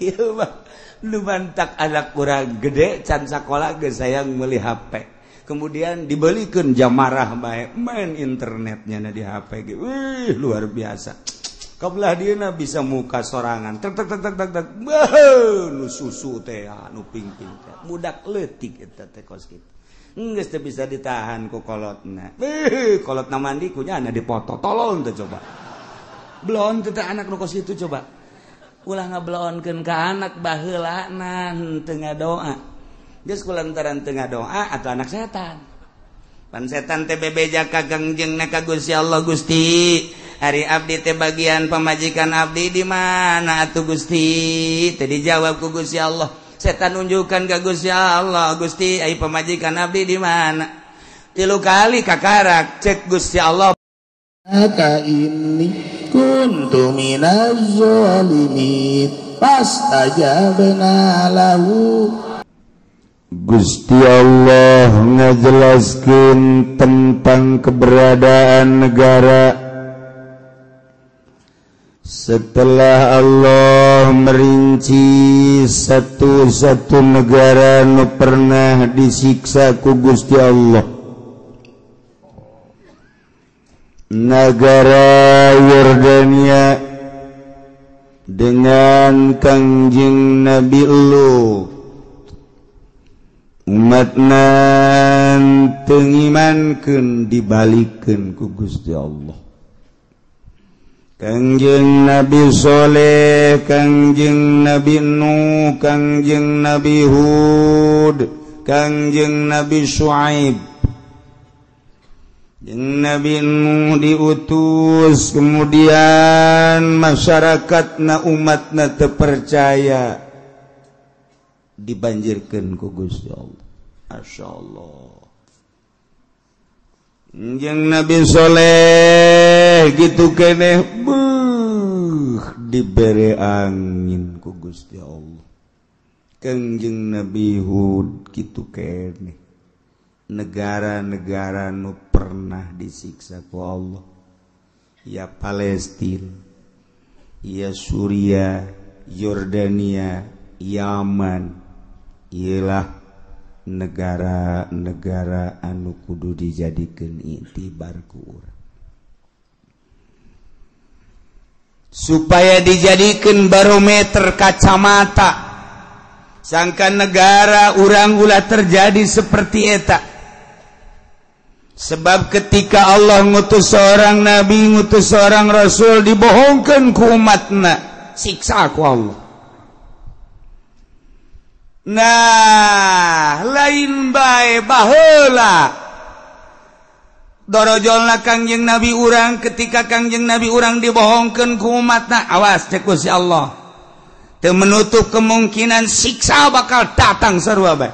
Ieu mah nu mantak anak urang gede can sakola geus sayang meuli HP. Kemudian dibelikeun jam marah bae main internetnya na di HP ge. Wih, luar biasa. Kabelah dieuna bisa muka sorangan. Tek tek tek tek tek. Beuh, nu susu teh nu pingping teh. Budak leutik eta teh kos kitu. Geus teu bisa ditahan ku kolotna. Beuh, kolotna mandi kunyana dipoto. Tolong teh coba. Belon teh anak nu kos kitu coba. Ulah ngabelonkeun ka anak baheulana teu ngadoa. Geus kulantaran teu ngadoa atuh anak setan. Pan setan teh bebeja ka Kangjengna ka Gusti Allah, Gusti, ari abdi teh bagian pamajikan abdi di mana atuh Gusti? Teh dijawab ku Gusti Allah. Setan nunjukkan ka Gusti Allah, Gusti, ai pamajikan abdi di mana? Tilu kali kakarak cek Gusti Allah. Ka inni kuntu minaz zalimin fastajabna lahu. Gusti Allah ngajelaskeun tentang keberadaan negara. Setelah Allah merinci satu-satu negara nu pernah disiksa ku Gusti Allah, negara Yordania dengan Kangjeng Nabi Lut, umatna teu ngimankeun dibalikeun ku Gusti Allah. Kangjeng Nabi Soleh, Kangjeng Nabi Nuh, Kangjeng Nabi Hud, Kangjeng Nabi Syuaib. Jeung Nabi Nuh diutus, kemudian masyarakatna umatna teu percaya, dibanjirkeun ku Gusti Allah. Masyaallah. Jeung Nabi Soleh gitu keneh, beuh, dibere angin ku Gusti Allah. Kangjeng Nabi Hud gitu keneh. Negara-negara nu pernah disiksa ku Allah, ya Palestina, ya Suria, Yordania, Yaman, ialah negara-negara anu kudu dijadikeun iktibar ku urang, supaya dijadikeun barometer kacamata sangka negara urang ulah terjadi seperti eta. Sebab ketika Allah ngutus seorang nabi, ngutus seorang rasul, dibohongkeun ku umatna, siksa ku Allah. Nah, lain bae baheula dorojolna Kangjeng Nabi urang, ketika Kangjeng Nabi urang dibohongkeun ku umatna, awas cek Gusti Allah, teu menutup kemungkinan siksa bakal datang sarua bae.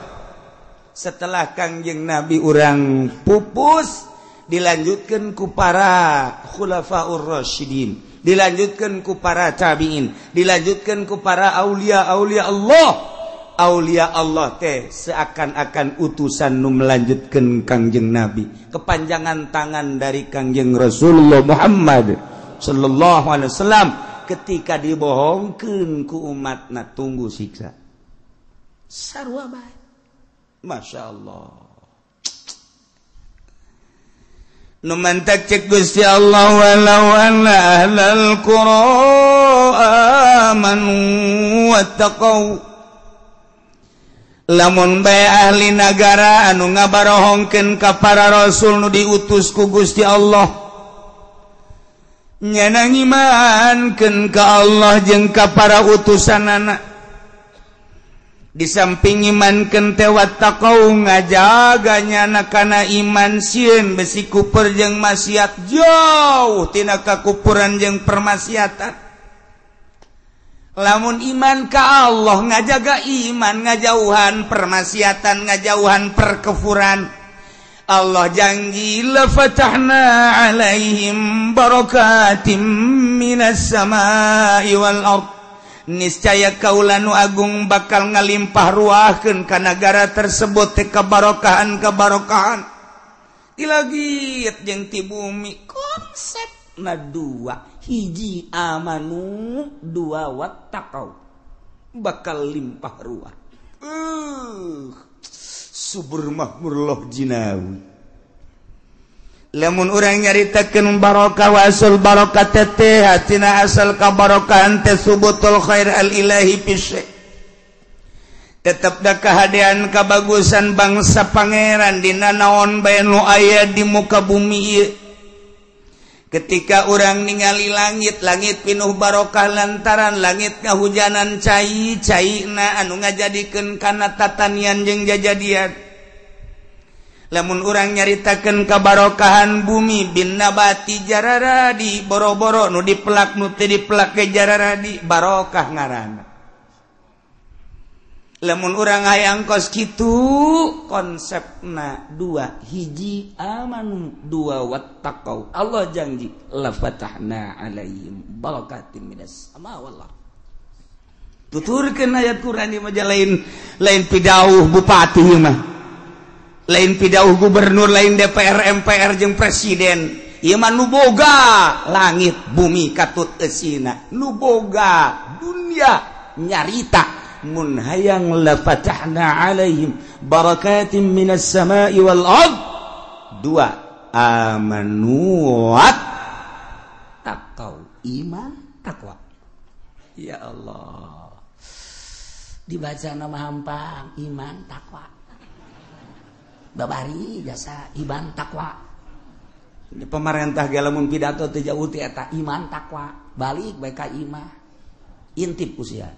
Setelah Kangjeng Nabi urang pupus, dilanjutkan ku para khulafaur rasyidin, dilanjutkan ku para tabiin, dilanjutkan ku para aulia-aulia Allah. Aulia Allah teh seakan-akan utusan nu melanjutkan Kangjeng Nabi, kepanjangan tangan dari Kangjeng Rasulullah Muhammad sallallahu alaihi wasallam. Ketika dibohongkeun ku umatna, tunggu siksa sarua bae. Masya Allah. Nu mantak cek Gusti Allah, walau anna ahlal qura amanu wattaqau, lamun bae ahli nagara anu ngabarohongkeun ka para rasul nu diutus ku Gusti Allah, nyana ngimankeun ka Allah jeung ka para utusanana, di samping imankeun teh wattaqau ngajaga nyana kana iman, sieun besi kupur jeung maksiat, jauh tina kakupuran jeung permaksiatan. Lamun iman ka Allah ngajaga iman, ngajauhan permaksiatan, ngajauhan perkefuran, Allah janji la fatahna alaihim barakatim minas samai wal ard, niscaya kaula nu agung bakal ngalimpah ruahkeun ka nagara tersebut teh kabarokahan-kabarokahan dilagit jeung ti bumi. Konsepna dua, hiji amanu, dua wattaqau. Bakal limpah ruah. Subur makmur loh jinawi. Lamun urang nyaritakeun barokah wasul barokah teh hatina asal kabarokahan teh subutul khair al ilahi fi syai. Tetep da kahadean kabagusan bangsa pangeran dina naon bae nu aya di muka bumi ieu. Ketika urang ningali langit, langit pinuh barokah lantaran langit ngahujanan cai, caina anu ngajadikeun kana tatanian jeung jajadian. Lamun urang nyaritakeun kabarokahan bumi bin nabati jararadi boro-boro nu dipelak nu teu dipelak ge jararadi barokah ngaranna. Lamun urang hayang kos kitu konsepna dua hiji amanu dua wattaqau. Allah janji la fatahna alaihim barakatin minas sama wallah. Tuturkeun ayat Quran ieu mah lain lain pidauh bupati mah. Lain pidauh gubernur, lain DPR, MPR jeung presiden. Ieu mah nu boga langit bumi katut eusina, nu boga dunia nyarita mun hayang la fatahna alaihim barakatin minas sama'i wal ard. Dua amanu wat taqau, iman takwa. Ya Allah, dibaca nama hampang iman takwa, babari jasa iman takwa. Pemerintah ge lamun pidato teu jauh ti eta iman takwa, balik bae ka imah intip usia.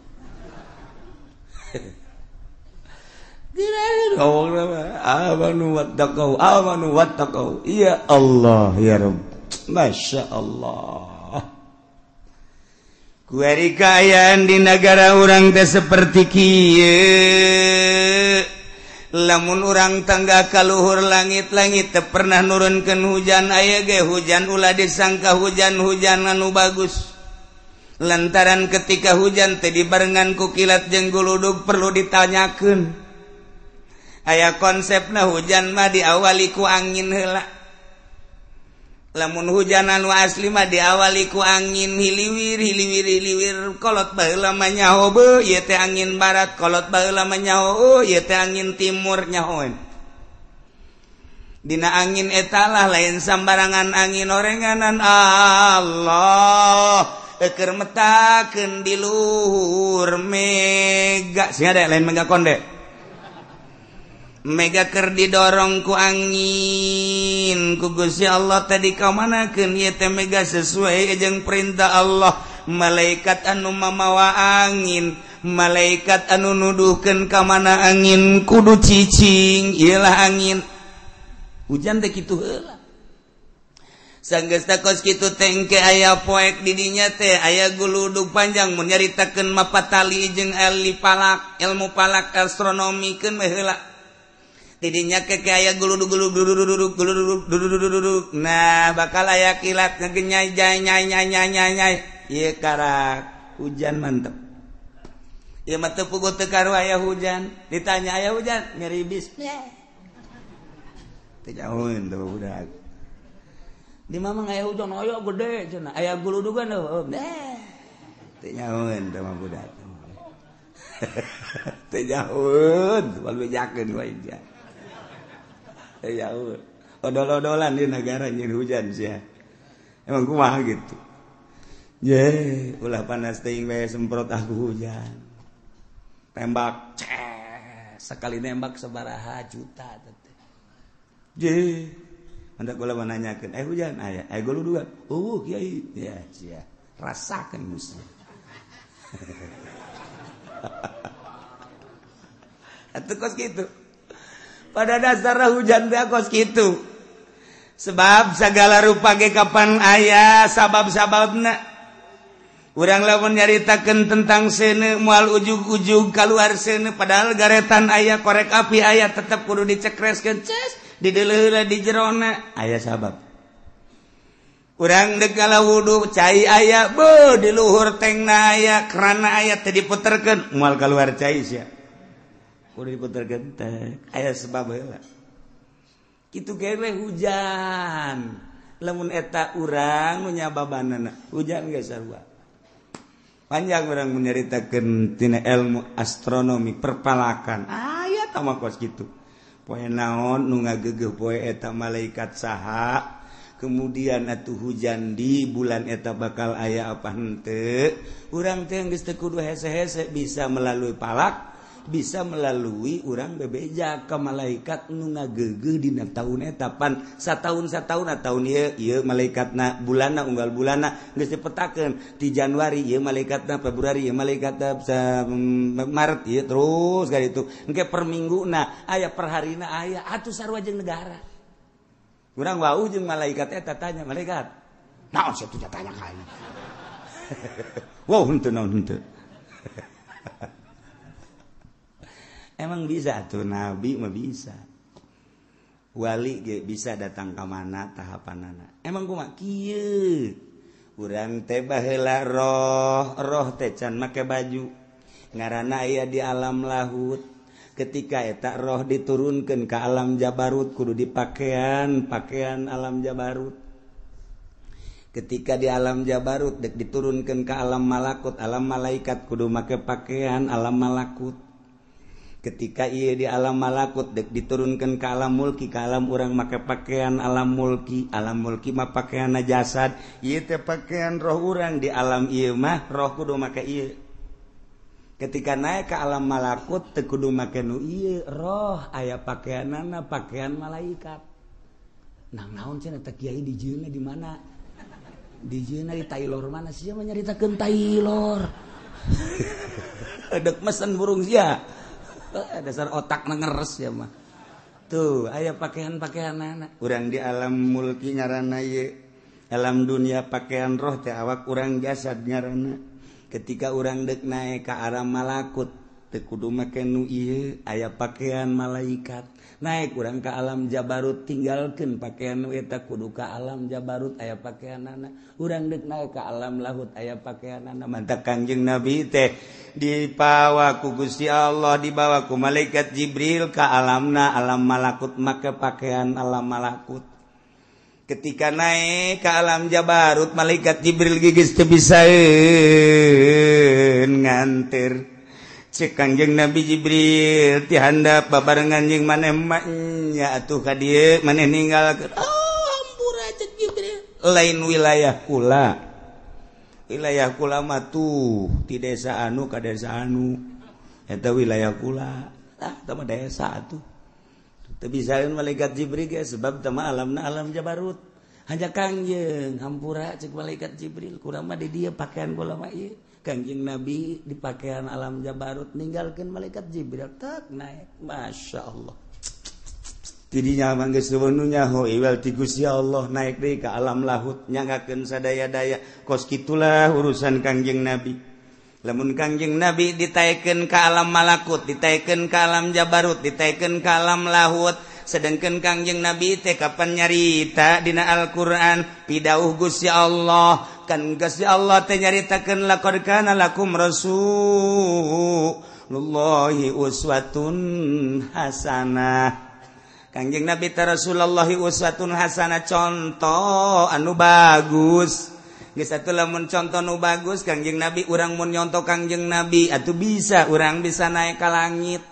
Amanu wattaqau, amanu wattaqau. Ya Allah ya Rabb, Masya Allah. Kuari kaayaan di negara urang teh seperti kieu. Lamun urang tangga kaluhur langit-langit teu pernah nurunkeun hujan, aya ge hujan ulah disangka hujan-hujan anu bagus. Lantaran ketika hujan teh dibarengan ku kilat jeung guludug perlu ditanyakeun. Aya konsepna hujan mah diawali ku angin heula. Lamun hujan anu asli mah diawali ku angin hiliwir hiliwir hiliwir, kolot baheula mah nyaho beuh ieu teh angin barat, kolot baheula mah nyaho ieu teh angin timur nyahoeun. Dina angin eta lah lain sambarangan angin orenganan Allah. Eker metakeun di luhur mega, sing ada lain mega konde. Mega keur didorong ku angin ku Gusti Allah tadi kamanakeun ieu teh mega sesuai jeung perintah Allah. Malaikat anu mamawa angin, malaikat anu nuduhkeun ka mana angin kudu cicing, ieu lah angin. Hujan teh kitu heula. Sanggeus kos kitu tengke aya poek di dinya teh aya guludug panjang mun nyaritakeun mapatali jeung ahli palak, ilmu palak astronomi keun we heula. Di dinya ke aya guludug guludug guludug guludug. Nah, bakal aya kilat ngegenyai jai nyai nyai nyai nyai nyai. Ieu karak hujan mantep. Ieu mah teu puguh teu karu aya hujan, ditanya aya hujan ngeribis. Teu jauheun teu budak. Di mamang aya hujan aya gede cenah, aya guludugan heuh. Teu nyahoeun teh mah budak. Teu nyahoeun, wal bejakeun wae dia. Teu nyahoeun. Odol-odolan di negara nyeun hujan sia. Emang kumaha gitu. Ye, ulah panas teuing bae semprot aku hujan. Tembak, ces, sekali nembak sabaraha juta teh. Ye. Hendak kula menanyakeun, hujan aya, guludugan. Oh, kiai. Ya, sia. Rasakeun musuh. Atuh kos kitu. Pada dasarnya hujan teh kos kitu. Sebab segala rupa ge kapan aya sabab-sababna. Urang lamun nyaritakeun tentang seuneu moal ujug-ujug kaluar seuneu padahal garetan aya korek api aya tetep kudu dicekreskeun ces. Dideuleuh di jerona aya sabab. Urang deuk ngala wudu cai aya beuh di luhur tengna aya kerana aya teh diputerkeun moal kaluar cai sia. Kudu diputerkeun teh aya sebab heula. Kitu ge we hujan. Lamun eta urang nu nyababanana hujan geus sarua. Panjang orang menyeritakan tina ilmu astronomi perpalakan. Aya tah mah kos kitu. Poe naon nu ngagegeuh poe eta malaikat saha. Kemudian atuh hujan di bulan eta bakal aya apa henteu. Urang teh geus teu kudu hese-hese, bisa melalui palak, bisa melalui urang bebeja ka malaikat nu ngagegeuh dina taun eta. Pan sataun-sataun taun ieu ieu malaikatna bulanna unggal bulanna geus dipetakeun ti Januari ieu malaikatna, Februari ieu malaikatna, Maret ieu terus ka ditu. Engke per mingguna aya, per harina aya, atuh sarua jeung negara. Urang wau jeung malaikat eta tanya malaikat. Naon sia tuh tanya ka aing. Wow henteu naon henteu. Emang bisa tuh nabi mah bisa. Wali ge bisa datang ka mana tahapanana. Emang kumaha kieu? Urang teh baheula roh, roh teh can make baju. Ngaranna aya di alam lahut. Ketika eta roh diturunkan ke alam jabarut kudu dipakaian pakaian alam jabarut. Ketika di alam jabarut dek diturunkan ke alam malakut, alam malaikat kudu make pakaian alam malakut. Ketika ia di alam malakut dek diturunkan ke alam mulki, ke alam urang make pakaian alam mulki. Alam mulki mah pakaian jasad, ieu teh pakaian roh urang. Di alam ieu mah roh kudu make ieu. Ketika naik ke alam malakut teu kudu make nu ieu, roh aya pakaianana pakaian malaikat. Nah naon cenah teh kiai dijieunna di mana? Dijieunna di Taylor mana sia mah nyaritakeun Taylor. Dek mesen burung sia. Dasar otak ngeres ya mah. Tuh aya pakaian-pakaianana. Urang di alam mulki ngaranna ieu. Alam dunia pakaian roh teh awak urang jasad ngaranna. Ketika urang dek naik ke arah malakut teu kudu make nu ieu, aya pakaian malaikat. Naik urang ke alam jabarut tinggalkeun pakaian nu eta, kudu ka alam jabarut aya pakaianana. Urang dek naik ke alam lahut aya pakaianana. Mantak Kangjeng Nabi teh dipawa ku Gusti Allah, dibawa ku malaikat Jibril ka alamna alam malakut make pakaian alam malakut. Ketika naik ke alam jabarut malaikat Jibril gigis teu bisaeun nganter. Cek Kangjeng Nabi Jibril ti handap babarengan jeung maneh mah nya atuh ka dieu maneh ninggalkeun. Oh hampura cek Jibril, lain wilayah kula. Wilayah kula mah tuh ti desa anu ka desa anu. Eta wilayah kula. Ah tah mah desa atuh. Teu bisaeun malaikat Jibril ge sebab teh mah alamna alam jabarut. Hanya Kangjeng hampura cek malaikat Jibril, kurang mah di dieu pakaian kula mah ieu. Kangjeng Nabi di pakaian alam jabarut ninggalkeun malaikat Jibril tak naik. Masya Allah. Tidinya mah geus nu nyaho iwal ti Gusti Allah naik deui ka alam lahut nyanggakeun sadaya-daya. Kos kitulah urusan Kangjeng Nabi. Lamun Kangjeng Nabi ditaekeun ka alam malakut, ditaekeun ka alam jabarut, ditaekeun ka alam lahut. Sedangkan Kangjeng Nabi teh kapan nyarita dina Al-Qur'an pidauh Gusti Allah. Kan Gusti Allah teh nyaritakeun laqad kana lakum rasulullahi uswatun hasanah. Kangjeng Nabi teh Rasulullahi uswatun hasanah, contoh anu bagus. Geus atuh lamun contoh nu bagus Kangjeng Nabi, urang mun nyontoh Kangjeng Nabi atuh bisa urang bisa naik ka langit.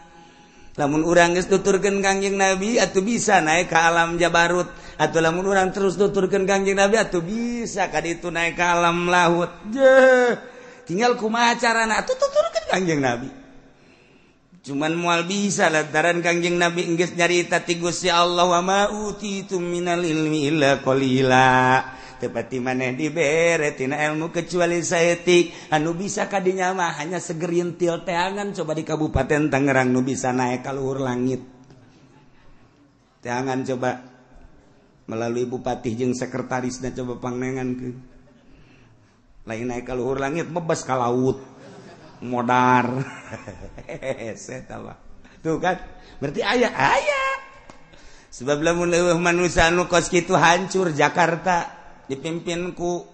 Lamun urang geus tuturkeun Kangjeng Nabi atuh bisa naik ka alam jabarut. Atuh lamun urang terus tuturkeun Kangjeng Nabi atuh bisa ka ditu naik ka alam lahut. Jeh, tinggal kumaha carana atuh tuturkeun Kangjeng Nabi. Cuman moal bisa lantaran Kangjeng Nabi geus nyarita ti Gusti Allah wa ma utitum minal ilmi illa qalila. Tepati maneh dibere tina ilmu kecuali saeutik. Anu bisa kadinya mah hanya segerintil teangan coba di Kabupaten Tangerang nu bisa naik ka luhur langit. Teangan coba melalui bupati jeung sekretarisna coba pangnengankeun. Lain naik ka luhur langit bebas ka laut. Modar. Hese mah. Tuh kan berarti aya aya. Sebab lamun leuweuh manusia anu kos kitu hancur Jakarta. Dipimpin ku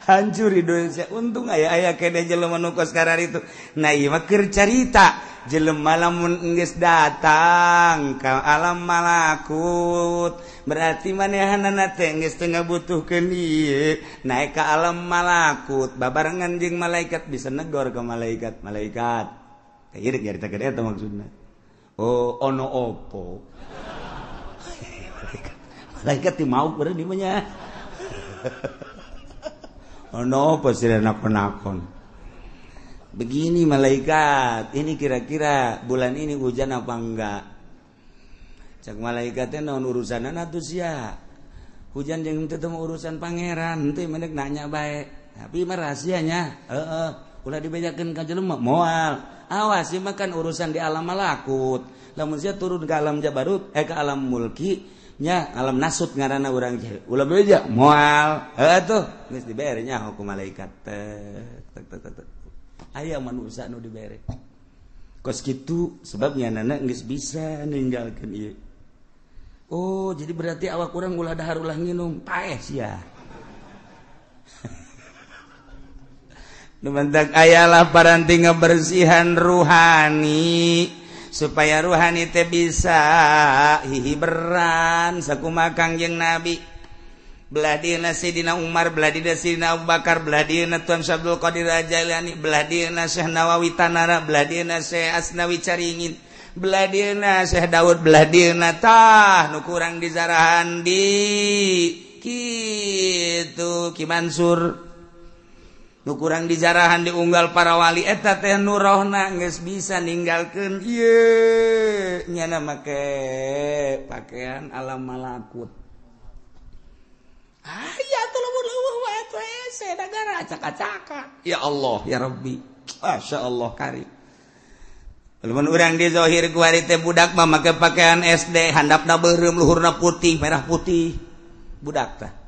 Hancur Indonesia. Untung aya-aya kene jelema nu kos kararitu. Nah ieu mah keur carita jelema lamun geus datang ka alam malakut berarti manehanana teh geus teu ngabutuhkeun ieu naik ka alam malakut babarengan jeung malaikat bisa negor ke malaikat. Malaikat teh ieu nyaritakeun eta maksudna. Oh ono opo. Malaikat teh mau beureun di mah nya. Ono apa sih nakon-nakon. Begini malaikat, ini kira-kira bulan ini hujan apa enggak? Cak malaikatnya naon urusanana atuh sia. Hujan jeung teu urusan pangeran, teu mendek nanya bae. Tapi mah rahasianya, heeh, ulah dibejakeun ka jelema moal. Awas ieu mah kan urusan di alam malakut. Lamun sia turun ke alam jabarut, ke alam mulki, nya alam nasut ngaranna urang teh. Ulah beja moal. Heuh tuh geus dibere nya hukum malaikat. Tek tek tek tek. Aya manusia nu dibere. Kos kitu sebabnya nana geus bisa ninggalkeun ieu. Oh, jadi berarti awak urang ulah dahar ulah nginum, paeh sia. Nu mantak aya lah paranti ngabersihan ruhani supaya ruhani teh bisa hihiberan sakumaha Kangjeng Nabi. Belah dieuna Sayyidina Umar, belah dieuna Sayyidina Abu Bakar, belah dieuna Tuan Syekh Abdul Qadir Jailani, belah dieuna Syekh Nawawi Tanara, belah dieuna Syekh Asnawi Caringin, belah dieuna Syekh Daud, belah dieuna tah nu kurang dizarahan di kitu Ki Mansur. Nu kurang dijarahan diunggal para wali eta teh nu rohna geus bisa ninggalkeun ieu nyana make pakaian alam malakut. Aya atuh lamun leuweuh wae atuh hese nagara acak-acakan. Ya Allah ya Rabbi. Masyaallah karim. Lamun urang di zahir ku hari teh budak mah make pakaian SD handapna beureum luhurna putih merah putih budak tah.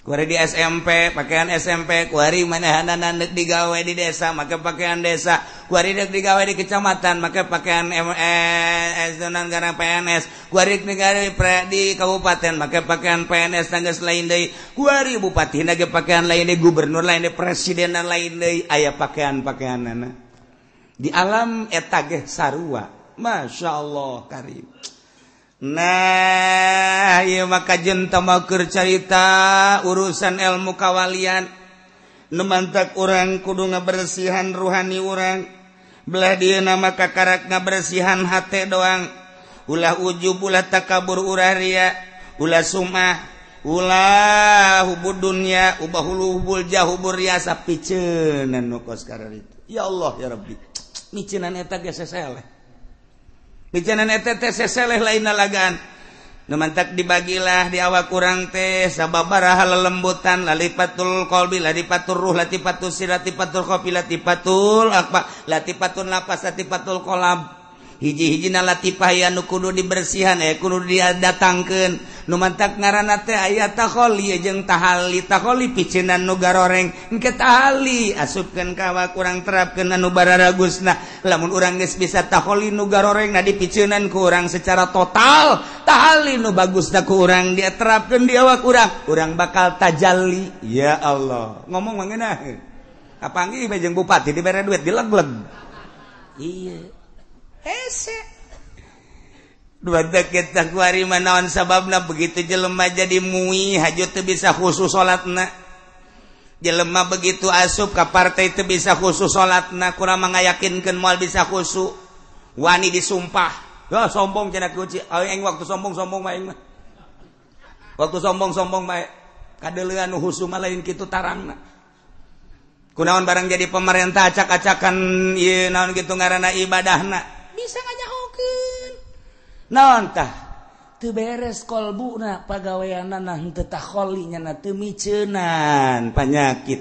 Kuari di SMP, pakaian SMP, kuari manehanana deuk digawe di desa, make pakaian desa, kuari deuk digawe di kecamatan, make pakaian MS negara PNS, kuari digawe di kabupaten, make pakaian PNS tanggas lain deui, kuari bupati ge pakaian lain deui, gubernur lain deui, presiden lain deui, aya pakaian-pakaianana. Di alam eta ge sarua. Masyaallah karim. Nah, ieu maka jenta mah keur carita urusan ilmu kawalian. Nu mantak urang kudu ngabersihan ruhani urang. Belah dieuna maka karak ngabersihan hate doang. Ulah ujub, ulah takabur, ulah ria, ulah sumah, ulah hubud dunya, ubah hubul jah, hubur riasa piceunan nu kos kararitu. Ya Allah ya Rabbi. Miceunan eta ge seseleh. Bicanan eta teh seseleh lain lagaan. Nu mantak dibagilah di awak urang teh sababaraha lelembutan lalipatul qalbi lalipatul ruh latipatul sir latipatul khofi latipatul akba latipatul napas latipatul qalab. Hiji-hijina latipah aya nu kudu dibersihan aya kudu didatangkeun. Nu mantak ngaranna teh aya takholi jeung tahali. Takholi piceunan nu garoreng engke tahali asupkeun ka awak urang terapkeun anu bararagusna. Lamun urang geus bisa takholi nu garoreng na dipiceunan ku urang secara total, tahali nu bagusna ku urang diterapkeun di awak urang, urang bakal tajalli. Ya Allah, ngomong mah ngeunah. Kapanggih bae jeung bupati dibere duit dilegleg. Iya. Hese. Dua kita kuari manaon sababna begitu jelema jadi mui haju teu bisa khusus salatna. Jelema begitu asup ka partai teu bisa khusus salatna, kurang mangayakinkeun moal bisa khusyuk. Wani disumpah. Ya sombong cenah kunci. Aing waktu sombong-sombong mah aing mah. Waktu sombong-sombong mah kadeuleuan nu khusyuk mah lain kitu tarangna. Kunaon barang jadi pemerintah acak-acakan ieu naon kitu ngaranna ibadahna. Bisa nganyahokeun. Naon tah? Teu beres kolbuna pagaweanana henteu takholi nya teu miceunan panyakit.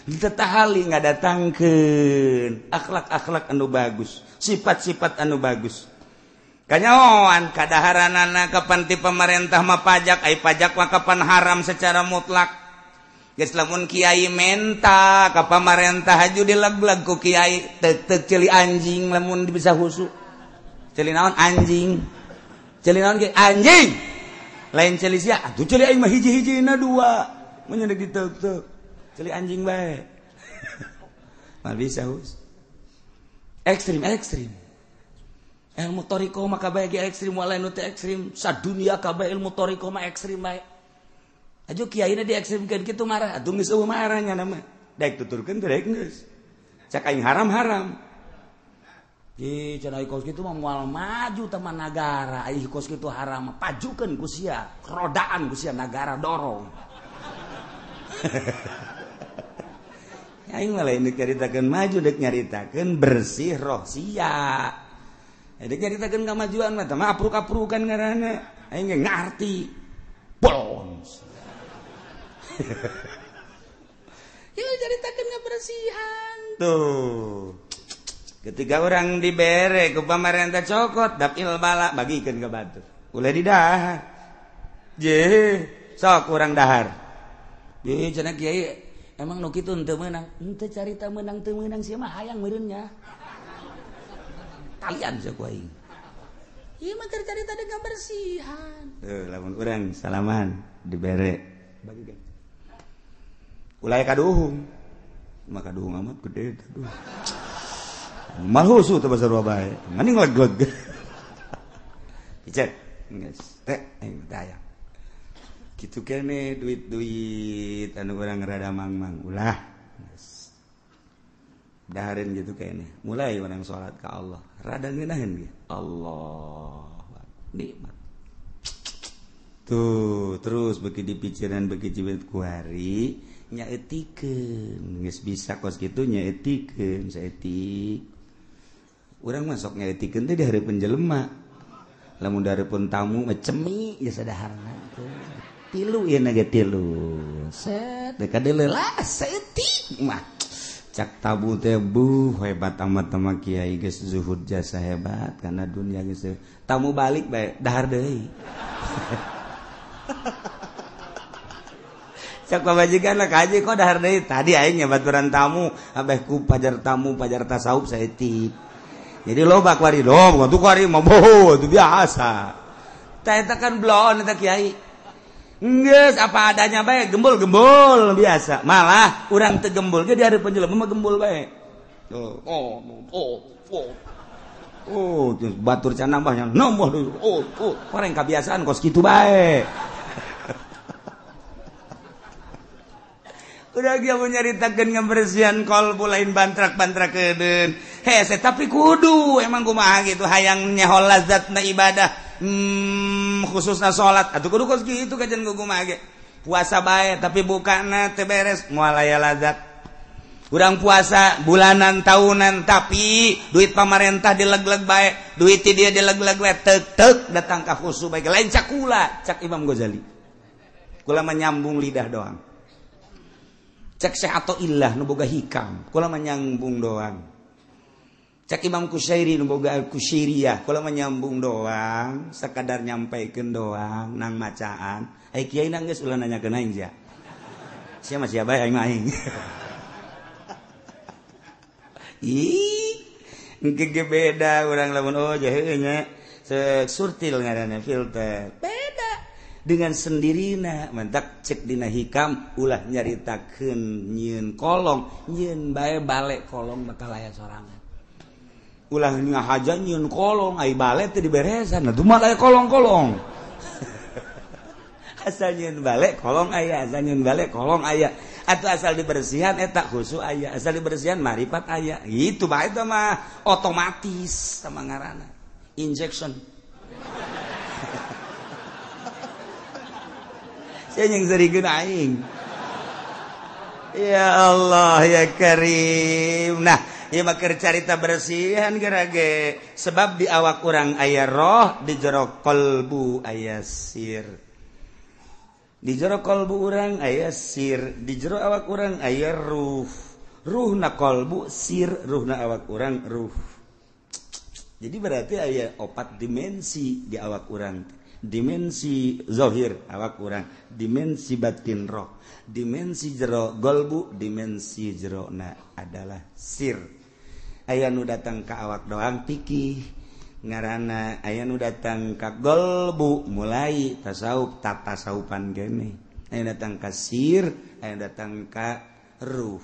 Henteu tahali ngadatangkeun akhlak-akhlak anu bagus, sifat-sifat anu bagus. Kanyahoan kadaharanana kapan ti pemerintah mah pajak, ai pajak mah kapan haram secara mutlak. Geus lamun kiai menta ka pamarentah haju dileg-leg ku kiai teuk-teuk ceuli anjing lamun bisa khusyuk. Ceuli naon anjing? Ceuli naon ge anjing. Lain ceuli sia, atuh ceuli aing mah hiji-hijina dua. Mun diteuk-teuk. Ceuli anjing bae. Mah bisa hus. Ekstrim ekstrim. Ilmu thariqah mah kabeh ge ekstrim walain nu teu ekstrim sadunia kabeh ilmu thariqah mah ekstrim bae. Ajo kiaina diekstrimkeun kitu marah atuh geus eueuh marah nya mah. Daek tuturkeun teh daek geus. Cak aing haram-haram. Ih cenah kos kitu mah moal maju teman nagara, ai kos kitu haram pajukeun ku sia, rodaan ku sia nagara dorong. Aing mah lain dek nyaritakeun maju dek nyaritakeun bersih roh sia. Dek nyaritakeun kamajuan mah teh mah apruk-aprukan ngaranna. Aing ge ngarti. Bolons. Ieu nyaritakeun kabersihan. Tuh. Ketika orang dibere ku pamarentah cokot dapil bala bagikeun ka batur. Ulah didahar. Je, sok urang dahar. Ye cenah kiai emang nu kitu henteu meunang. Henteu carita meunang teu meunang sia mah hayang meureun nya. Kalian sia ku aing. Ieu mah keur carita dengan bersihan. Tuh lamun urang salaman dibere bagikeun. Ulah kaduhung. Mah kaduhung amat gede aduh. Malhusu teh basarua bae. Mending leg-leg. Picek geus teh aing teh aya. Kitu kene duit-duit anu urang rada mangmang ulah. Geus. Dahareun gitu kene. Mulai urang salat ka Allah. Rada ngeunaheun ge. Allah nikmat. Tuh, terus beuki dipikiran beuki cibet ku hari nyaetikeun. Geus bisa kos kitu nyaetikeun saeutik. Urang mah sok nyaetikeun teh di hareupeun jelema. Lamun di hareupeun tamu mah cemi geus sadaharna teh. Tilu ieu na ge tilu. Set teh kadeuleuh saeutik mah. Cak tabu teh buh hebat amat sama kiai geus zuhud jasa hebat karena dunia geus tamu balik bae dahar deui. Cak pamajikan lah kaji kok dahar deui tadi aing nyabaturan tamu abeh ku pajar tamu pajar tasawuf saeutik. Jadi loba kuari dom, tuh kuari mah boho, itu biasa. Tah eta kan bloon eta kiai. Geus apa adanya bae, gembul-gembul biasa. Malah urang teu gembul ge di hareupeun jelema mah gembul bae. Oh, oh, oh, oh. Oh, terus batur can nambahnya nambah deui. Oh, oh, orang kebiasaan kos kitu bae. Udah dia mau nyaritakeun ngabersihan kolbu lain bantrak-bantrak kedeun. Hese tapi kudu emang kumaha gitu hayang nyeho lazatna ibadah. Khususna salat atuh kudu kos kitu kajian kumaha ge. Puasa bae tapi bukana teu beres moal aya lazat. Urang puasa bulanan tahunan tapi duit pamarentah dileg-leg bae, duit ti dia dileg-leg bae tek-tek datang ka khusu bae lain cakula cak Imam Ghazali. Kula mah nyambung lidah doang. Cek Syekh Athaillah nu boga hikam, kula mah nyambung doang. Cek Imam Kusyairi nu boga Al-Kusyairiyah, kula mah nyambung doang, sakadar nyampaikeun doang nang macaan. Ai kiai nang geus ulah nanyakeun aing sia. Sia mah sia bae aing mah aing. Ih, engke ge beda urang lamun oh jahe nya surtil ngaranna filter. Beda dengan sendirina mentak cek dina hikam ulah nyaritakeun nyieun kolong nyieun bae balik kolong bakal aya sorangan ulah ngahaja nyieun kolong ai balik teh diberesan atuh mah aya kolong-kolong asal nyieun balik kolong aya asal nyieun balik kolong aya atau asal dibersihan eta khusu aya asal dibersihan marifat aya gitu bae teh mah otomatis sama ngaranna injection. Yang serikeun aing. Ya Allah ya Karim. Nah, ieu mah keur carita bersihan gerage. Sebab di awak urang aya roh, di jero kalbu aya sir. Di jero kalbu urang aya sir, di jero awak urang aya ruh. Ruhna kalbu sir, ruhna awak urang ruh. Jadi berarti aya opat dimensi di awak urang. Dimensi zahir awak urang, dimensi batin roh, dimensi jero golbu, dimensi jero na adalah sir. Aya nu datang ka awak doang pikih ngaranna, aya nu datang ka golbu mulai tasawuf tatasawupan gene. Aya datang ka sir, aya datang ka Ruh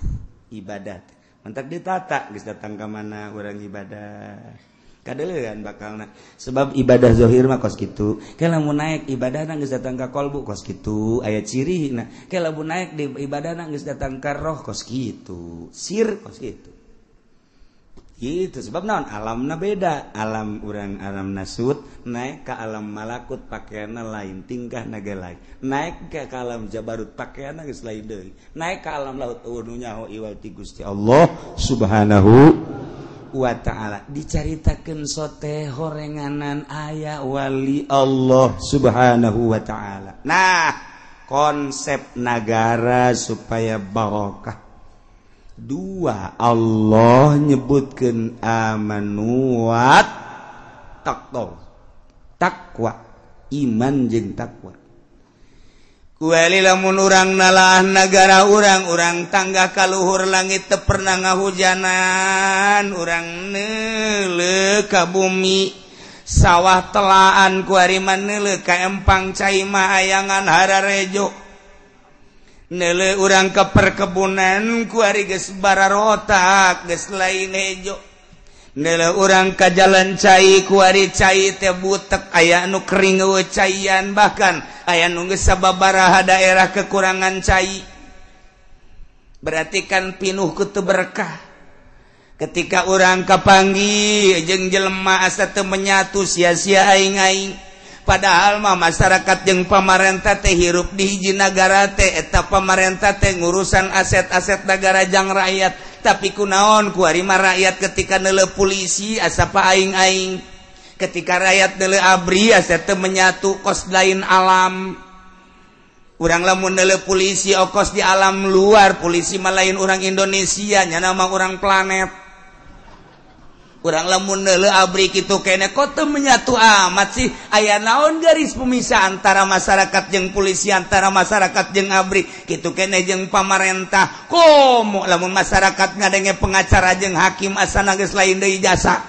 ibadah. Mentak ditata geus datang ka mana urang ibadah. Kadeuleun bakalna. Sebab ibadah zahir mah kos kitu. Ke lamun naik ibadahna geus datang ka kolbu kos kitu, aya cirina. Ke lamun naik di ibadahna geus datang ka roh kos kitu. Sir kos kitu. Gitu sebab naon alamna beda, alam urang alam nasut naik ke alam malakut pakaianna lain, tingkahna ge lain. Naik ke alam jabarut pakaianna geus lain deui. Naik ke alam laut eueuh nu nyaho iwal ti Gusti Allah Subhanahu wa ta'ala. Dicaritakeun sote horenganan aya wali Allah Subhanahu wa ta'ala. Nah, konsep nagara supaya barokah. Dua, Allah nyebutkeun amanu wa taqwa. Takwa, iman jeung takwa. Kuali lamun urang nalaah nagara urang, urang tangga kaluhur langit teu pernah ngahujanan, urang neuleuh ka bumi sawah telaan kuari mah neuleuh ka empang cai mah ayangan hararejo. Neuleuh urang ke perkebunan kuari geus bararotak geus lain hejo. Neuleuh urang ka jalan cai kuari cai teh butek aya nu kering eueuh caian, bahkan aya nu geus sababaraha daerah kekurangan cai. Berarti kan pinuh ku teu berkah. Ketika urang kapanggih jeung jelema asa teu menyatu sia-sia aing-aing. Padahal mah masyarakat jeung pamarentah teh hirup di hiji nagara teh, eta pamarentah teh ngurusan aset-aset nagara jang rakyat. Tapi kunaon kuari mah rakyat ketika neuleuh polisi asa pa aing-aing, ketika rakyat neuleuh abri asa teu menyatu kos lain alam. Urang lamun neuleuh polisi okos di alam luar, polisi mah lain urang Indonesia, nyana mah urang planet. Urang lamun neuleuh abri kitu kene kok teu menyatu amat sih, aya naon garis pemisah antara masyarakat jeung polisi, antara masyarakat jeung abri kitu kene jeung pamarentah. Komo lamun masyarakat ngadenge pengacara jeung hakim asana geus lain deui jasa.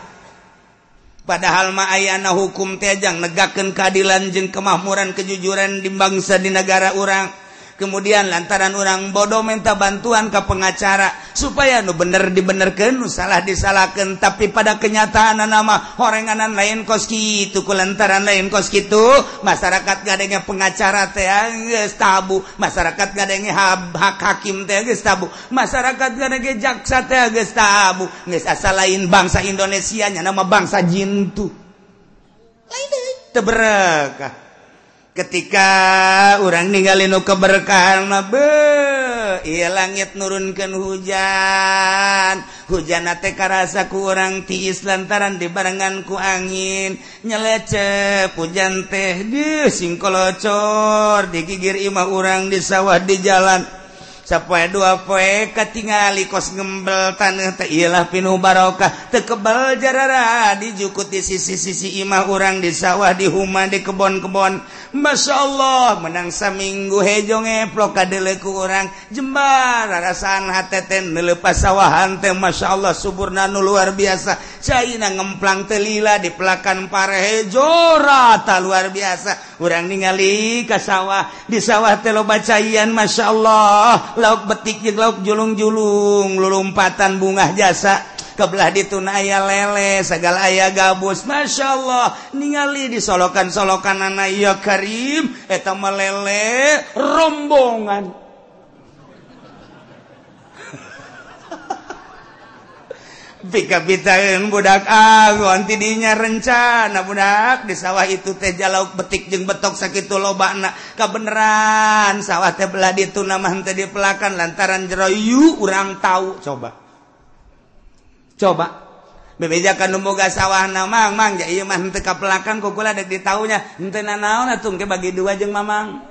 Padahal mah ayana hukum teh jang negakeun keadilan jeung kemakmuran kejujuran di bangsa di negara urang. Kemudian lantaran orang bodoh minta bantuan ke pengacara supaya nu bener dibenerkeun, nu salah disalahkeun, tapi pada kenyataan nama horenganan lain kos kitu, ku lantaran lain kos kitu masyarakat gadenge pengacara teh geus tabu, masyarakat gadenge hak hakim teh geus tabu, masyarakat gadenge jaksa teh geus tabu, geus asa lain bangsa Indonesia nya nama bangsa jintu. Lain deui teu berekah. Ketika orang ninggalin nu keberkahan mah beuh, ieu langit nurunkeun hujan. Hujan teh karasa ku urang tiis lantaran dibarengan ku angin nyelecep hujan teh deuh singkolocor digigir imah urang di sawah di jalan. Sapoe dua poe katingali kos ngembel taneuh teh ieulah pinuh barokah teu kebel jarara dijukut di sisi-sisi imah urang di sawah di huma di kebon-kebon. Masya Allah menang saminggu hejo ngeplok kadeuleu ku urang jembar rarasaan hate teh neuleuh sawahan teh Masya Allah suburna nu luar biasa, caina ngemplang teh lila di pelakan pare hejo rata luar biasa. Urang ningali ka sawah, di sawah teh loba caian Masya Allah, lauk betik jeung lauk julung-julung lulumpatan bungah jasa. Kebelah dituna aya lele segala aya gabus Masya Allah ningali di solokan-solokan ya Karim eta mah lele rombongan. Pika-pitaeun budak agon tidinya rencana budak di sawah itu teh jalauk betik jeung betok sakitu lobana kabeneran sawah teh belah dituna mah henteu dipelakan lantaran jero yu urang tahu. Coba bebejakan nu boga sawahna mang mang ja ieu mah henteu kapelakan ku kula dek ditaunya henteu nanaon atuh engke bagi dua jeung mamang.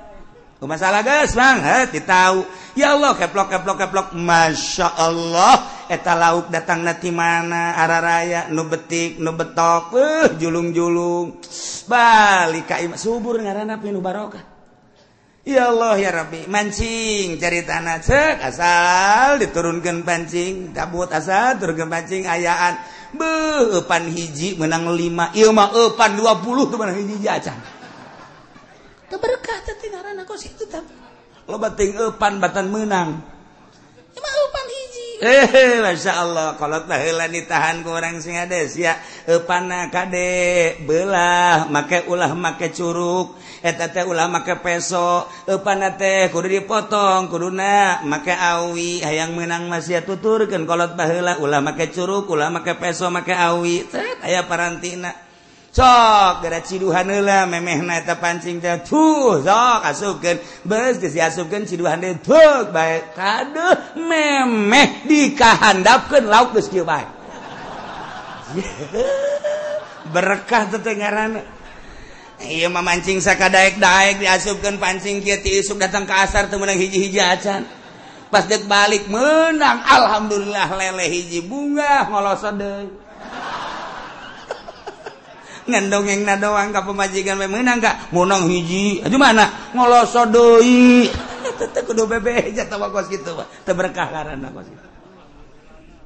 Kumaha salah geus mang heuh ditau. Ya Allah keplok keplok keplok Masya Allah eta lauk datangna ti mana araraya nu betik nu betok julung-julung balik ka imah subur ngaranna pinuh barokah. Ya Allah ya Rabbi mancing cari tanah cek asal diturunkan pancing tabut asal turunkan pancing ayaan beuh eupan hiji menang 5 ieu mah eupan 20 tuh menang hiji acan teu berkah teh ngaranna kos kitu tah loba teuing eupan batan meunang ieu mah Masya Allah kolot baheula ditahan ku urang sing hades ya eupana kade belah make ulah make curuk eta teh ulah make peso eupana teh kudu dipotong kuduna make awi hayang meunang masih tuturkeun kolot baheula ulah make curuk ulah make peso make awi teh aya parantina sok gara ciduhan heula memehna eta pancing teh tuh sok asupkeun beus geus diasupkeun ciduhan deui tuh bae kaduh memeh dikahandapkeun lauk geus kieu bae berkah teh ngaranna ieu mah mancing sakadaek-daek diasupkeun pancing kieu ti isuk datang ke asar teu meunang hiji-hiji acan pas deuk balik meunang alhamdulillah lele hiji bunga ngolosot deui ngan dongengna doang ka pamajikan we meunang ka meunang hiji aju mana ngoloso deui teu kudu bebeja tawa kos kitu mah teu berkah ngaranna kos kitu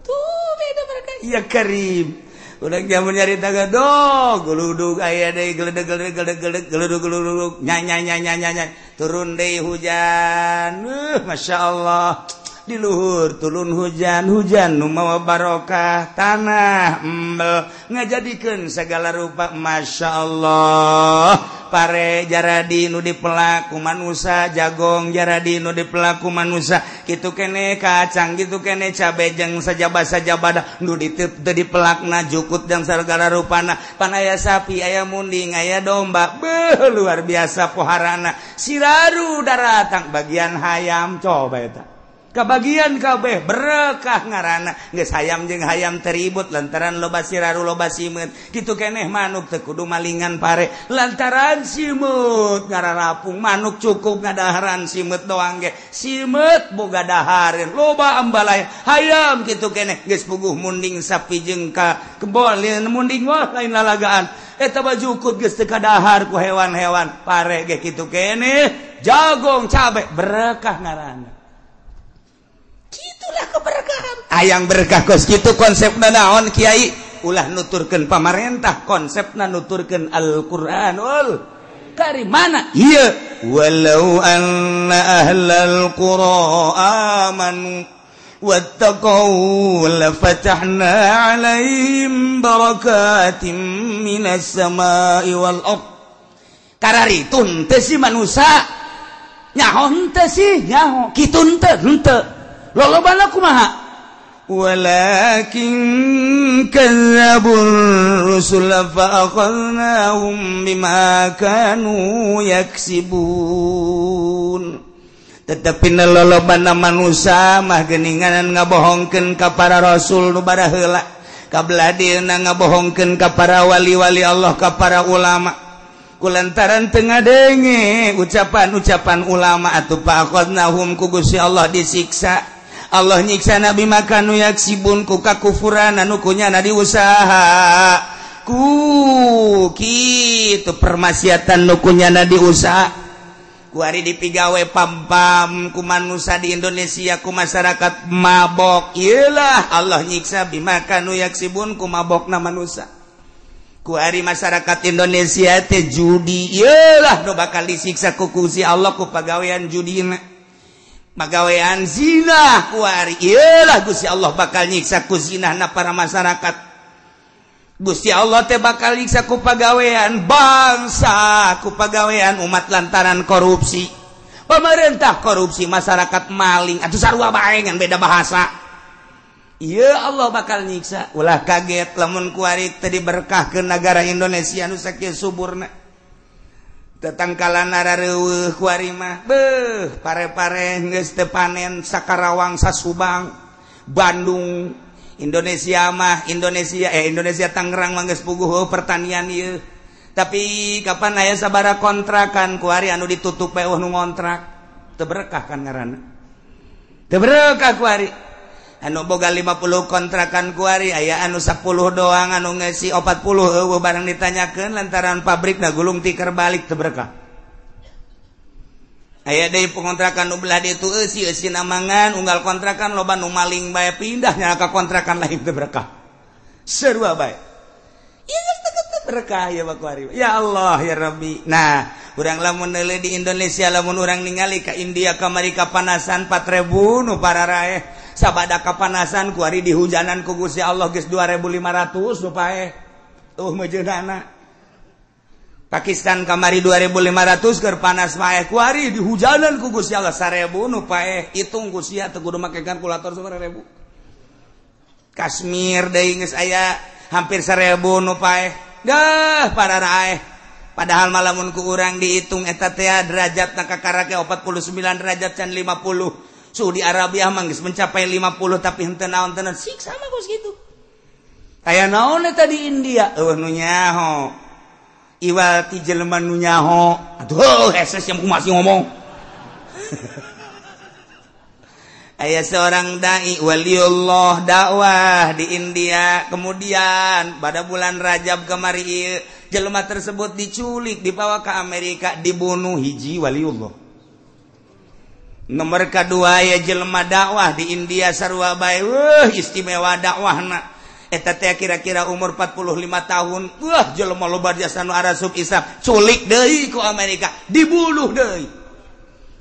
tuh beda berkah ya karim urang jamun nyarita gadog geludug aya deui geledeg geledeg geledeg geludug geludug nyai nyai nyai nyai turun deui hujan masyaallah di luhur turun hujan hujan nu mawa barokah tanah embel ngajadikeun segala rupa masya Allah pare jaradi nu dipelaku manusa jagong jaradi nu dipelaku manusa kitu kene kacang kitu kene cabe jeung sajaba-sajabada nu diteu dipelakna jukut jeung segala rupana pan aya sapi aya munding aya domba beuh luar biasa poharana siraru daratang bagian hayam coba eta kebagian kabeh berkah ngaranna geus hayam jeung hayam teribut lantaran loba siraru loba simeut kitu keneh manuk teu kudu malingan pare lantaran simeut ngararapung manuk cukup ngadaharan simeut doang ge simeut boga dahareun loba ambalaya hayam kitu keneh geus puguh munding sapi jeung ka kebon munding wah lain lalagaan eta mah jukut geus teu kadahar ku hewan-hewan pare ge kitu keneh jagong cabe berkah ngaranna itulah keberkahan ayang berkah kos kitu konsepna naon kiai ulah nuturkeun pamarentah konsepna nuturkeun Al-Qur'anul Karim mana ieu walau anna ahlal qura amanu wattaqau lafatahna 'alaihim barakatim minas samai wal ard kararitun teh si manusa nyaho henteu sih nyaho kitu henteu henteu lolobana kumaha walakin kadzdzabur rusul fa akhadnahum bima kanu yaksibun tetapi lolobana manusa mah geuningan ngabohongkeun ka para rasul nu baraheula kabladieuna ngabohongkeun ka para wali-wali Allah ka para ulama kulantaran teu ngadenge ucapan-ucapan ulama atuh fa akhadnahum ku Gusti Allah disiksa Allah nyiksa nabi makanu yaksibun ku kakufuran anu kunyana diusaha ku kitu permaksiatan nu kunyana diusaha ku ari dipigawe pam-pam ku manusa di Indonesia ku masyarakat mabok ieulah Allah nyiksa bimakanu yaksibun ku mabokna manusa ku ari masyarakat Indonesia teh judi ieulah nu bakal disiksa ku Gusti Allah ku pagawean judina pagawean zina kuari iyalah Gusti Allah bakal nyiksa ku zinahna para masyarakat Gusti Allah teh bakal nyiksa ku pagawean bangsa ku pagawean umat lantaran korupsi pemerintah korupsi masyarakat maling atuh sarua bae ngan beda bahasa iya Allah bakal nyiksa ulah kaget lamun kuari teu diberkahkeun nagara Indonesia nu sakieu suburna tetangkalan arareuweuh kuari mah beuh pare-pare geus teu panen Sakarawang Sasubang Bandung Indonesia mah Indonesia Indonesia Tangerang mah geus puguh pertanian ieu tapi kapan aya sabaraha kontrakan kuari anu ditutup bae nu ngontrak teu berkah kan ngaranna teu berkah kuari anu boga 50 kontrakan kuari aya anu 10 doang anu ngeusi 40 eueuh barang ditanyakeun lantaran pabrik na gulung tikar balik teu berkah aya deui pengontrakan nu belah ditu eusi eusi namangan unggal kontrakan loba nu maling bae pindah nya ka kontrakan lain teu berkah sarua bae ieu geus teu berkah ya kuari ya Allah ya Rabbi. Nah urang lamun neuleuh di Indonesia lamun urang ningali ka India kamari kapanasan 4000 nu pararaeh Sabada kapanasan kuari di hujanan ku Gusti Allah geus 2500 nu paeh. Tuh mejeunana. Pakistan kamari 2500 keur panas paeh kuari di hujanan ku Gusti Allah 1000 nu paeh. Hitung ku sia teu kudu make kalkulator 1000. Kashmir deui geus aya hampir 1000 nu paeh. Dah pararaeh. Padahal malamun ku urang dihitung eta teh derajat na kakarake 49 derajat can 50. Saudi Arabia mah geus mencapai 50 tapi henteu naon tenan siksa mah geus kitu. Aya naon eta di India? Eueuh nu nyaho. Iwal ti jelema nu nyaho. Aduh heses yang masih ngomong. Aya seorang dai waliullah dakwah di India, kemudian pada bulan Rajab kemari jelema tersebut diculik, dibawa ke Amerika, dibunuh hiji waliullah. Nomor kedua ya jelema dakwah di India sarua bae, istimewa dakwahna. Eta teh kira-kira umur 45 tahun, wah jelema loba jasa nu arasup Islam, culik deui ku Amerika, dibunuh deui.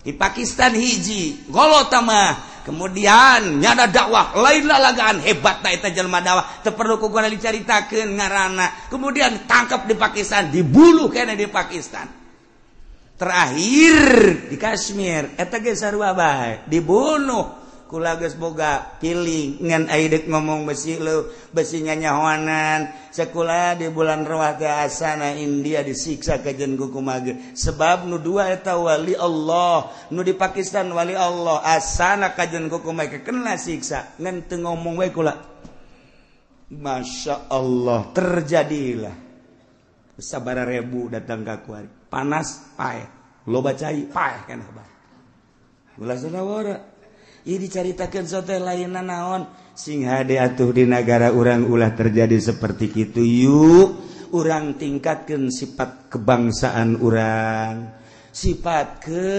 Di Pakistan hiji, golota mah. Kemudian nyada dakwah lain lalagaan hebat na eta jelema dakwah teu perlu ku guna dicaritakeun ngaranna. Kemudian tangkap di Pakistan, dibunuh kene di Pakistan. Terakhir di Kashmir eta ge sarua bae, dibunuh. Kula geus boga piling ngan ai deuk ngomong besi leu, besi nyanyahoanan. Sakola di bulan Rawah teh asana India disiksa kajen ku kumaha. Sebab nu dua eta wali Allah, nu di Pakistan wali Allah, asana kajen ku kumaha kena siksa. Ngan teu ngomong we kula. Masya Allah, terjadilah sabara ribu datang ka kuari. Panas paeh, loba cai paeh kan hebat. Ulah sanawara. Ieu dicaritakeun sote lainna naon sing hade atuh di nagara urang ulah terjadi seperti kitu. Yuk urang tingkatkeun sifat kebangsaan urang, sifat ke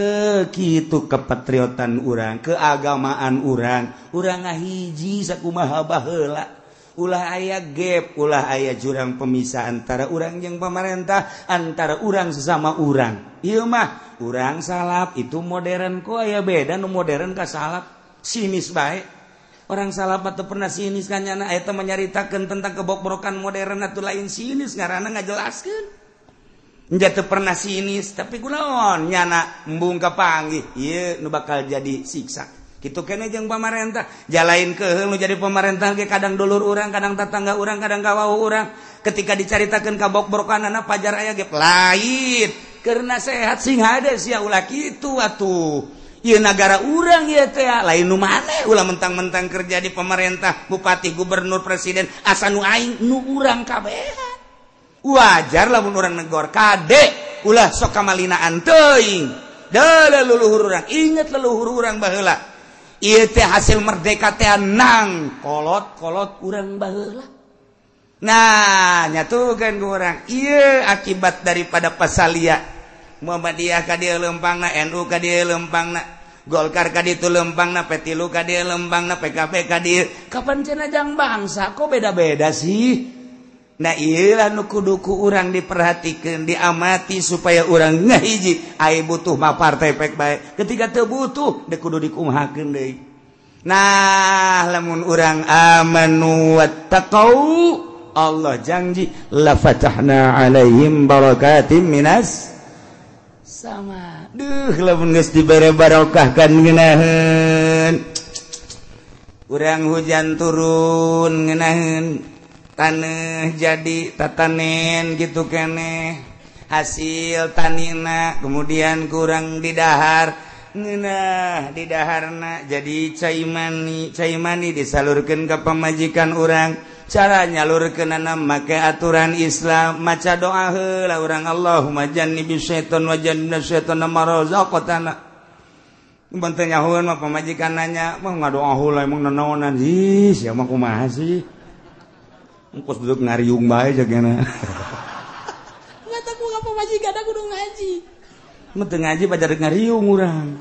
kitu kepatriotan urang, keagamaan urang. Urang ngahiji sakumaha baheula, ulah aya gap, ulah aya jurang pemisah antara urang jeung pemerintah, antara urang sesama urang. Ieu mah urang salaf itu modern kok aya beda nu modern ka salaf. Sinis bae. Orang salaf mah teu pernah sinis kan nyana eta menyaritakeun tentang kebokbrokan modern atuh lain sinis ngaranna ngajelaskeun. Nya teu pernah sinis tapi kunaon nyana embung kapanggih ieu nu bakal jadi siksa. Kitu kene jeung pamarentah, jalain keuheul nu jadi pamarentah ge kadang dulur urang, kadang tetangga urang, kadang kawauh urang. Ketika dicaritakeun kabokbrokanana pajar aya ge lain. Keur nasehat sing hade sia ulah kitu atuh. Ieu nagara urang ieu teh lain nu maneh ulah mentang-mentang kerja di pemerintah, bupati, gubernur, presiden, asa nu aing nu urang kabehan. Wajar lamun urang negor kade ulah sok kamalinaan teuing. Deuleu leluhur urang, inget leluhur urang baheula. Ieu teh hasil merdeka teh nang kolot-kolot urang baheula. Nah, nyatukeun ku urang ieu akibat daripada pasalia Muhammadiyah ka dieu lempangna, NU ka dieu lempangna, Golkar ka ditu lempangna, P3 ka dieu lempangna, PKB ka dieu. Kapan cenah jang bangsa kok beda-beda sih? Nah ieu lah nu kudu ku urang diperhatikeun, diamati supaya urang ngahiji. Ai butuh mah partai pek bae. Ketika teu butuh deuk kudu dikumahakeun deui. Nah, lamun urang amanu wattaqau, Allah janji la fatahna alaihim barakatim minas sama. Duh, lamun geus dibere barokah kan ngeunaheun. Urang hujan turun ngeunaheun, taneuh jadi tatanen gitu keneh. Hasil tanina kemudian kurang didahar, ngeunah didaharna jadi cai mani, cai mani disalurkeun ka pamajikan urang. Cara nyalurkeunana make aturan Islam, maca doa heula urang Allahumma jannibis syaiton wa jannibna syaitona ma razaqtana. Mun teu nyahoeun mah pamajikan nanya, mah ngadoa heula emang nanaonan ih sia mah kumaha sih. Engkos duduk ngariung bae jagana. Mata ku ka pamajikan kudu ngaji. Mun teu ngaji pajar ngariung urang.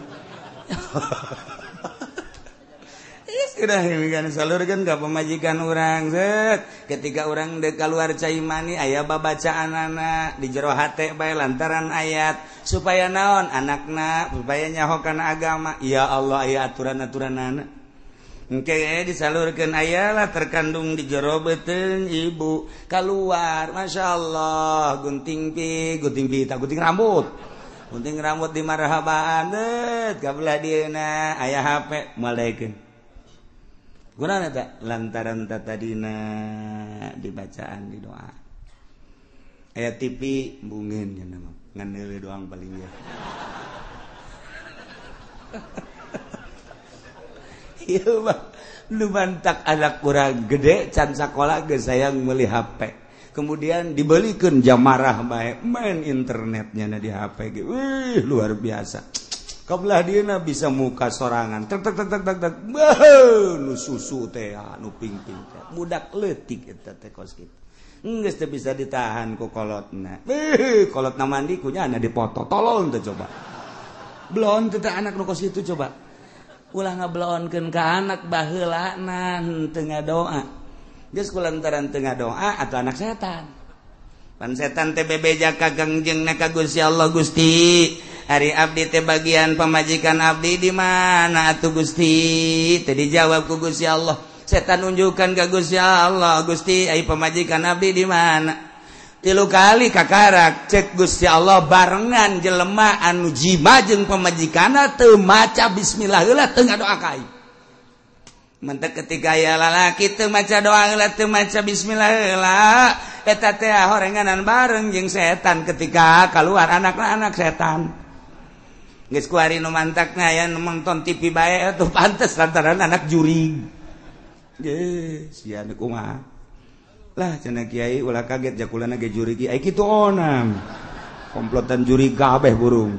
Sudah kan salurkeun ka pamajikan urang set. Ketika urang deuk kaluar cai mani aya babacaanana di jero hate bae lantaran ayat supaya naon anakna supaya nyaho kana agama. Ya Allah aya aturan-aturanana. Engke disalurkeun ayalah terkandung di jero beuteung ibu keluar Masya Allah gunting pi tak gunting rambut di marhabaan deut ka belah dieuna aya HP malaikeun gunana eta lantaran tadina dibacaan di doa aya TV bungin cenah mah ngan deuleu doang paling ya. Ieu mah nu mantak anak urang gede can sakola geus hayang meuli HP. Kemudian dibelikeun jamarah bae main internetnya na di HP ge. Wih, luar biasa. Kabelah dieuna bisa muka sorangan. Tek tek tek tek tek. Beuh, nu susu teh nu pingping teh. Budak leutik eta teh kos kitu. Geus teu bisa ditahan ku kolotna. Beuh, kolotna mandi kunyana dipoto. Tolong teh coba. Belon teh anak nu kos kitu coba. Ulah ngabelonkeun ka anak baheulana teu ngadoa. Geus kulantaran teu ngadoa atuh anak setan. Pan setan teh bebeja ka Kangjengna ka Gusti Allah, Gusti, ari abdi teh bagian pamajikan abdi di mana atuh Gusti? Teu dijawab ku Gusti Allah. Setan nunjukkan ka Gusti Allah, Gusti, ai pamajikan abdi di mana? Tilu kali kakarak cek Gusti Allah barengan jelema anu jima jeung pamajikanna teu maca bismillah heula teu ngadoa ka aing. Mentek ketika aya lalaki teu maca doa heula teu maca bismillah heula eta teh horenganan bareng jeung setan ketika keluar anakna anak setan. Geus kuari nu mantakna aya nu nonton TV bae atuh pantes lantaran anak jurig. Ge sia nu kumaha. Lah cenah kiai ulah kaget jakulana ge jurigi ai kitu onam komplotan juri kabeh burung.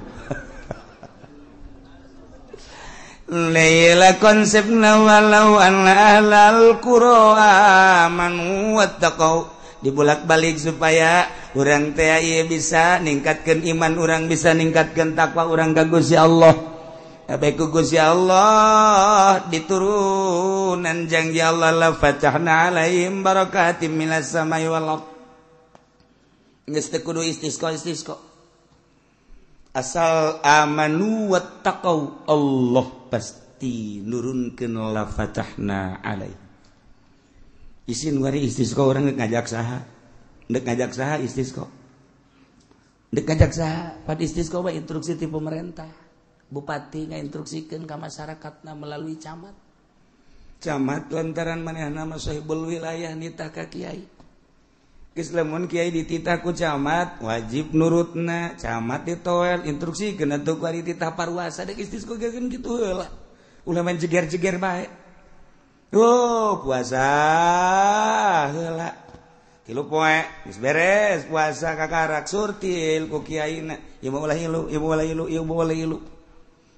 Laila konsepna walau anna ahlal qura amanu wattaqau dibulak-balik supaya urang teh ieu bisa ningkatkeun iman urang bisa ningkatkeun takwa urang ka Gusti Allah. Baik ku Gusti Allah diturunan janji Allah la fatahna alaihim barakatim minas samai wal ard. Geus teu kudu istisqa istisqa. Asal amanu wattaqau Allah pasti nurunkeun la fatahna alaihim. Isin wari istisqa urang geus ngajak saha? Deuk ngajak saha istisqa? Deuk ngajak saha? Pad istisqa mah instruksi ti pemerintah. Bupati ngainstruksikeun ka masyarakatna melalui camat. Camat lantaran manehna mah sahibul wilayah nitah ka kiai. Geus lamun kiai dititah ku camat wajib nurutna, camat ditoel instruksikeun atuh ku ari titah parwasa deuk istisqa geus kitu heula. Ulah main jeger-jeger bae. Oh, puasa heula. Tilu poe geus beres puasa kakarak surtil ku kiaina. Ieu mah ulah ilu, ieu mah ulah ilu, ieu mah ulah ilu.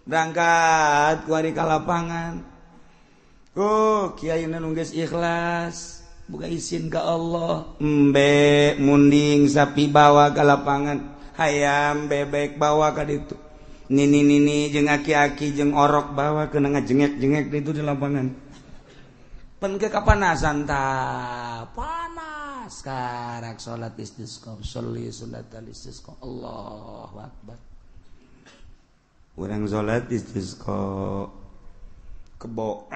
Berangkat ku ari ka lapangan. Oh, kiai nu geus ikhlas, buka izin ka Allah. Embe munding sapi bawa ka lapangan, hayam bebek bawa ka ditu. Nini-nini jeung aki-aki jeung orok bawa keuna ngajengek-jengek ditu di lapangan. Pen ke kapanasan ta, panas karak salat istisqa, sholli sunat istisqa. Allahu akbar. Urang salat istisqa kebo.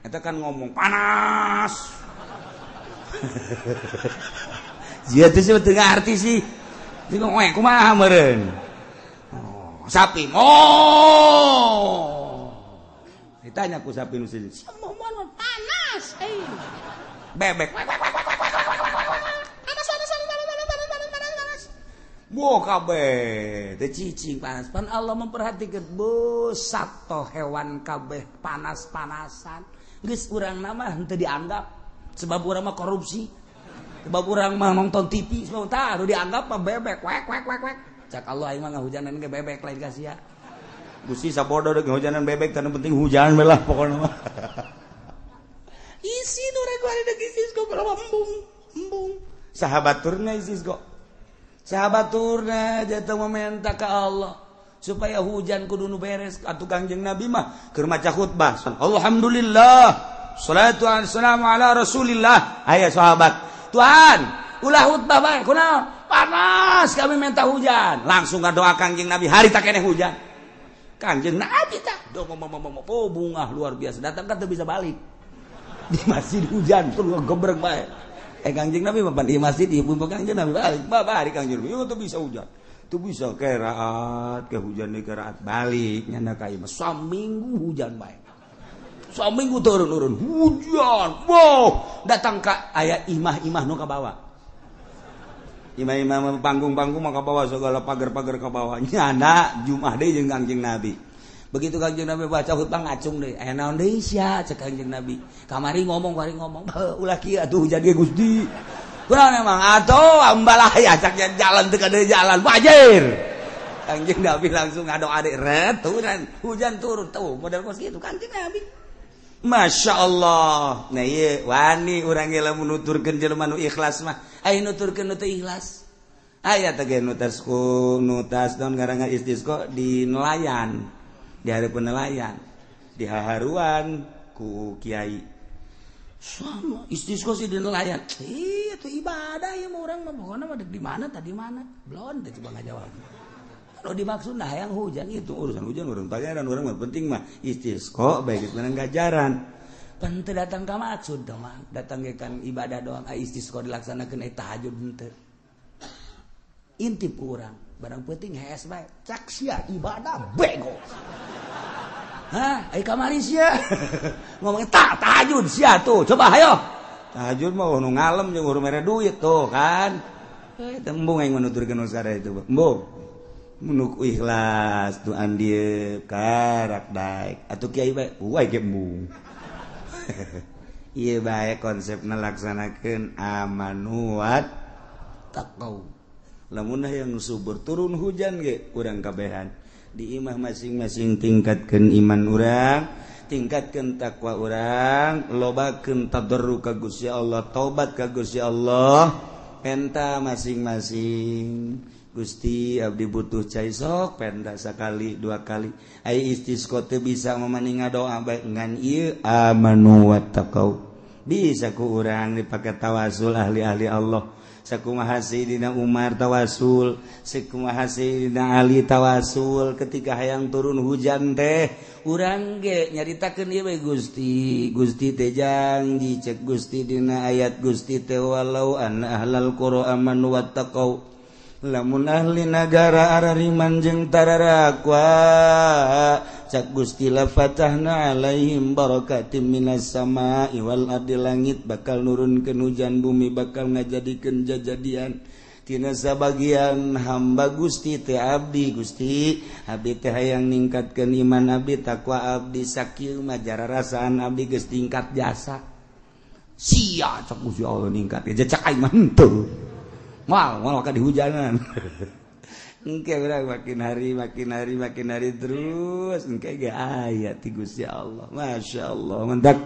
Eta kan ngomong panas. Jia teh sih teu ngarti sih. Jeung we kumaha meureun. Oh, sapi. Oh. Ditanya ku sapi nu siji. Panas euy. Bebek. Panas panas panas panas panas panas panas. Bo kabeh teh cicing panas. Pan Allah memperhatikan bo sato hewan kabeh panas-panasan. Geus urang mah henteu dianggap sebab urang mah korupsi. Sebab urang mah nonton TV, sebab tah nu dianggap mah bebek wek wek wek wek. Cak Allah aing mah ngahujanan ge bebek lain ka sia. Gusti sabodo deuk ngahujanan bebek tah nu penting hujan we lah pokona mah. Isi nu rek bari deuk isis kok embung embung. Sahabat turna isis kok. Sahabat turna jatuh meminta ke Allah supaya hujan kudu nu beres. Atuh Kangjeng Nabi mah keur maca khutbah. Alhamdulillah, salatu wassalamu ala Rasulillah. Aya sahabat, Tuhan, ulah khutbah bae kunaon? Panas kami minta hujan. Langsung ngadoa Kangjeng Nabi hari tak keneh hujan. Kanjeng Nabi tah oh bungah luar biasa datang kan teu bisa balik di masjid hujan terus gebrek bae. Kangjeng Nabi mah di masjid ieu pun Kangjeng Nabi balik babari Kangjeng Nabi teu bisa hujan teu bisa keraat ke hujan deui keraat balik nyana ka ieu saminggu hujan bae saminggu turun-turun hujan wow datang ka aya imah-imah nu ka bawah imah-imah panggung-panggung mah ka bawah segala pagar-pagar ka bawah nyana Jumat deui jeung Kangjeng Nabi. Begitu Kangjeng Nabi baca khutbah ngacung deui aya naon deui sia cek Kangjeng Nabi kamari ngomong bari ngomong ulah kieu atuh hujan ge Gusti kunaon emang atuh ambalaya cak jalan teu ka jalan wajir. Kangjeng Nabi langsung ngadoa deui ret turun hujan turun tuh model kos kitu Kangjeng Nabi. Masya Allah. Nah ieu wani urang ge lamun nuturkeun jelema nu ikhlas mah aya nuturkeun nu teu ikhlas. Aya teh ge nutas ku nutas naon ngaranna istisqa di nelayan, di hareupeun nelayan, di haharuan ku kiai. Sama istisqa sih di nelayan. Ih itu ibadah ieu mah urang mah pokona mah di mana tadi mana. Belon teh coba ngajawab. Kalau dimaksud nah yang hujan itu urusan hujan urang pangeran urang mah penting mah istisqa baik menang gajaran. Pan teu datang ka maksud mah datang ge kan ibadah doang ai istisqa dilaksanakeun eta tahajud henteu. Intip urang barang penting hees bae cak sia ibadah bego. Hah ai kamari sia ngomong tak tahajud sia tuh coba hayo. Tahajud mah nu ngalem jeung urang mere duit tuh kan. Eh tembung aing menuturkeun usara itu embung. Menuk ikhlas tu andieuk karak daek atuh kiai bae uai ge embung. Ieu bae konsepna laksanakeun amanu wat taqau. Lamun hayang subur turun hujan ge urang kabehan di imah masing-masing tingkatkeun iman urang, tingkatkeun takwa urang, lobakeun tadarru ka Gusti Allah, taubat ka Gusti Allah, penta masing-masing. Gusti abdi butuh cai sok penta sakali dua kali ai istisqa teu bisa mamaning ngadoa bae ngan ieu amanu wattaqau bisa ku urang dipake tawasul ahli-ahli Allah sakumaha Sayyidina Umar tawasul sakumaha Sayyidina Ali tawasul ketika hayang turun hujan teh urang ge nyaritakeun ieu we Gusti Gusti teh janji cek Gusti dina ayat Gusti teh walau an ahlal qura amanu wattaqau lamun ahli nagara arariman jeung tararakwa cak Gusti la fatahna alaihim barakatim minas sama'i wal ardi langit bakal nurunkeun hujan bumi bakal ngajadikeun jajadian tina sabagian hamba Gusti teh abdi Gusti abdi teh hayang ningkatkeun iman abdi takwa abdi sakieu mah jararasaan abdi geus tingkat jasa sia cak Gusti Allah ningkat cak aing mah henteu mal mal ka dihujanan. Engke urang makin hari makin hari makin hari terus engke ge aya ti Gusti Allah. Masya Allah mendak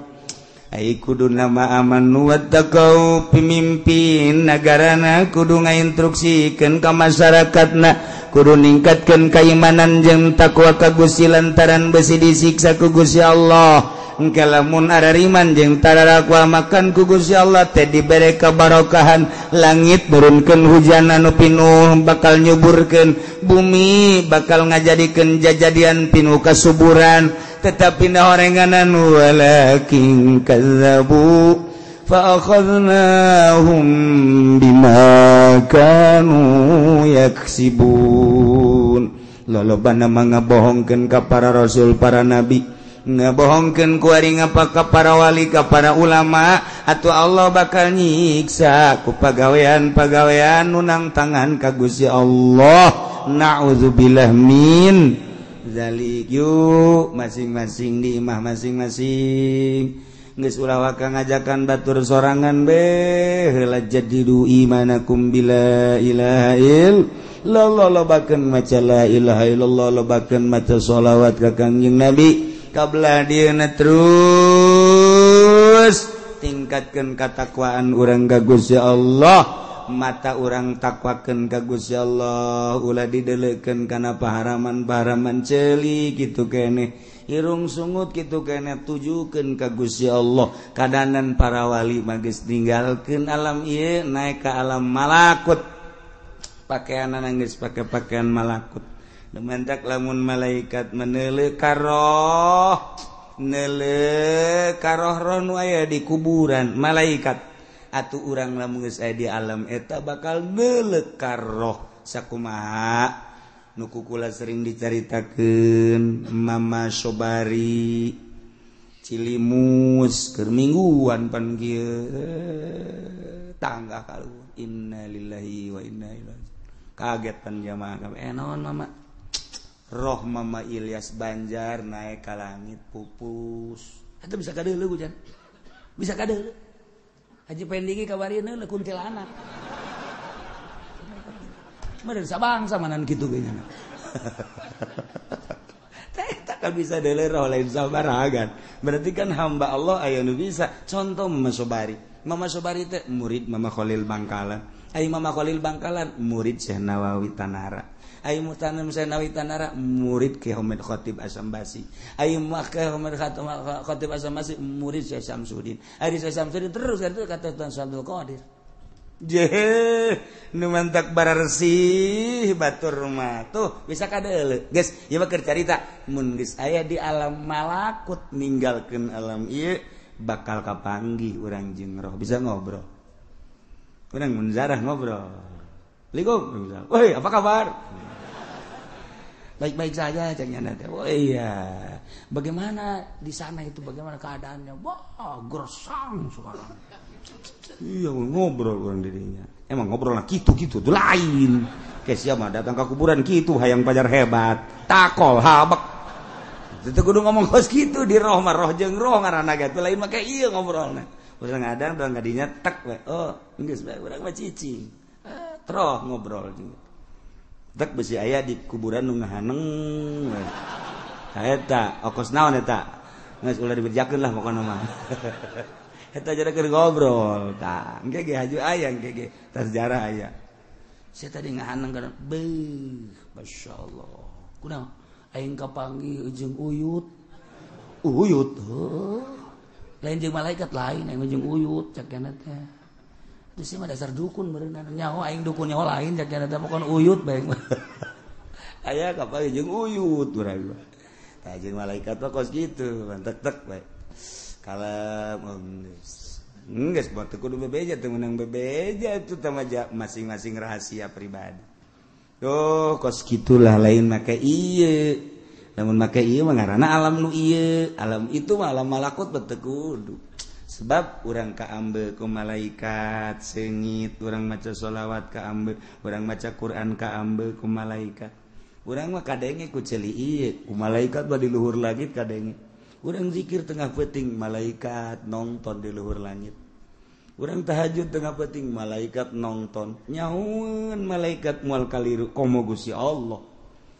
ai kudu nama amanu wattaqau pimimpin nagarana kudu ngainstruksikeun ka masyarakatna kudu ningkatkeun kaimanan jeung takwa ka Gusti lantaran besi disiksa ku Gusti Allah. Engke lamun arariman jeung tararakwa makan ku Gusti Allah teh dibere kabarokahan langit nurunkeun hujan anu pinuh bakal nyuburkeun bumi bakal ngajadikeun jajadian pinuh kasuburan tetapi nahorenganan walakin kazzabu fa akhadnahum bima kanu yaksibun. Lolobana mangabohongkeun ka para rasul para nabi ngebohongkeun ku ari ngapa ka para wali ka para ulama atuh Allah bakal nyiksa ku pagawean-pagawean nu nang tangan ka Gusti Allah. Na'udzubillah min zalik. Yuk masing-masing di imah masing-masing geus ulah waka ngajakan batur sorangan be heula jadidu imanakum bila ilaha illallah lobakeun maca la ilaha illallah lobakeun maca sholawat ka Kangjeng Nabi kablah dieuna terus tingkatkeun katakwaan urang ka Gusti Allah mata urang takwakeun ka Gusti Allah ulah dideleukeun kana paharaman-paharaman ceuli kitu keneh irung sungut kitu keneh tujukeun ka Gusti Allah kadanan para wali mah geus ninggalkeun alam ieu naik ka alam malakut pakaianna geus pake pakaian malakut Lumantak lamun malaikat meneuleuh karoh neuleuh karoh roh nu aya di kuburan malaikat atuh urang lamun geus aya di alam eta bakal neuleuh karoh sakumaha nu kukula sering dicaritakeun Mama Sobari Cilimus keur mingguan pan kieu tangga kaluhur innalillahi wa inna ilaihi kaget pan jamaah kabeh naon mama roh Mama Ilyas Banjar naik ka langit pupus eta bisa kadeuleu hujan bisa kadeuleu Haji Pendingi kabarieun heula kuntilanak meureun sabangsa manan kitu ge nya teh bisa deuleu roh lain sabaragan berarti kan hamba Allah aya nu bisa contoh Mama Sobari. Mama Sobari teh murid Mama Khalil Bangkalan, ai Mama Khalil Bangkalan murid Syekh Nawawi Tanara, ai mutanam Syekh Nawawi Tanara murid Ki Hamid Khatib Asambasi, ai Ki Hamid Khatib Asambasi murid Syekh Samsudin, ai Syekh Samsudin terus itu kata Tuan Abdul Qadir. Jeh, nu mantak bararsih batur mah tuh bisa kadeuleu. Geus, ieu mah keur carita mun geus aya di alam malakut ninggalkeun alam ieu bakal kapanggih urang jeung roh bisa ngobrol. Urang mun zarah ngobrol. Assalamualaikum. Woi, apa kabar? Baik-baik saja cek nyana teh. Oh iya. Bagaimana di sana itu bagaimana keadaannya? Wah, gersang sekarang. Iya ngobrol orang dirinya. Emang ngobrol lah gitu-gitu tuh lain. Kayak siapa datang ke kuburan gitu hayang pajar hebat. Takol habek. Itu kudu ngomong kos gitu di roh mah roh jeung roh ngaranna ge lain mah kayak ieu ngobrolna. Urang ngadang urang kadinya tek we. Oh, geus bae urang mah cicing. Troh ngobrol jeung. Tek besi aya di kuburan nu ngahaneng we. Eta okos naon eta? Geus ulah diberjakeun lah pokona mah. Eta jadi keur ngobrol tah engke ge haju aya engke ge tas sejarah aya. Saya tadi ngahaneng kana beuh masyaallah. Kunaon aing kapanggih jeung uyut. Uyut heuh. Lain jeung malaikat lain aing jeung uyut cak kana teh. Atuh sia mah dasar dukun beureunan nyaho aing dukun nyaho lain cak kana teh pokona uyut bae. Aya kapanggih jeung uyut urang. Tah jeung malaikat mah kos kitu tek-tek bae. Kalau geus buat kudu bebeja teu meunang bebeja itu tamaja masing-masing rahasia pribadi. Tuh kos kitulah lain make ieu. Lamun make ieu mah ngaranna alam nu ieu, alam itu mah alam malakut teu kudu. Sebab urang kaambe ku malaikat seungit, urang maca sholawat kaambe, urang maca Quran kaambe ku malaikat. Urang mah kadenge ku ceuli ieu, ku malaikat mah di luhur langit kadenge. Urang zikir tengah peuting malaikat nonton di luhur langit. Urang tahajud tengah peuting malaikat nonton. Nyahueun malaikat moal kaliru komo Gusti Allah.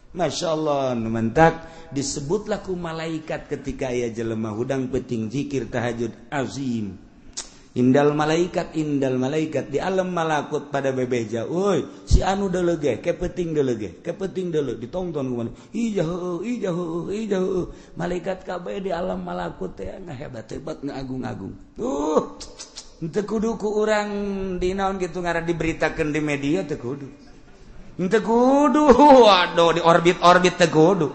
Masya Allah nu mentak disebutlah ku malaikat ketika aya jelema hudang peuting zikir tahajud azim. Indal malaikat di alam malakut pada bebeja. Woi, si anu deuleuh ge, ke peuting deuleuh ge, ke peuting deuleuh ditonton ku mana. Ija heueuh, ija heueuh, ija heueuh. Malaikat kabeh di alam malakut teh ngahebat-hebat ngaagung-agung. Tuh, teu kudu ku urang di naon kitu ngaran diberitakeun di media teu kudu. Teu kudu, waduh di orbit-orbit teu kudu.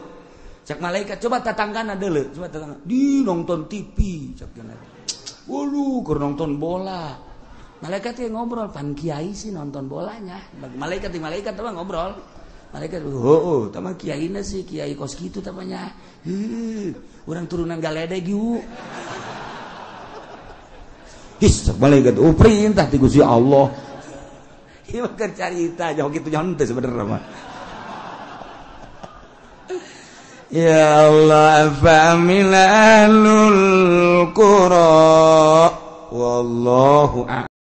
Cak malaikat coba tatanggana deuleuh, coba tatangga. Di nonton TV cak cenah. Waduh, keur nonton bola. Malaikat yang ngobrol, pan kiai sih nonton bolanya. Malaikat apa ngobrol. Malaikat, oh, tama kiaina sih, kiai kos kitu tamanya. Heuh, urang turunan galedeg yuk. His, malaikat, oh perintah ti Gusti Allah. Ieu mah keur carita, jauh kitu nyon teh sebenarnya mah. Ya Allah, fa'amil ahlul qura wallahu a'lam.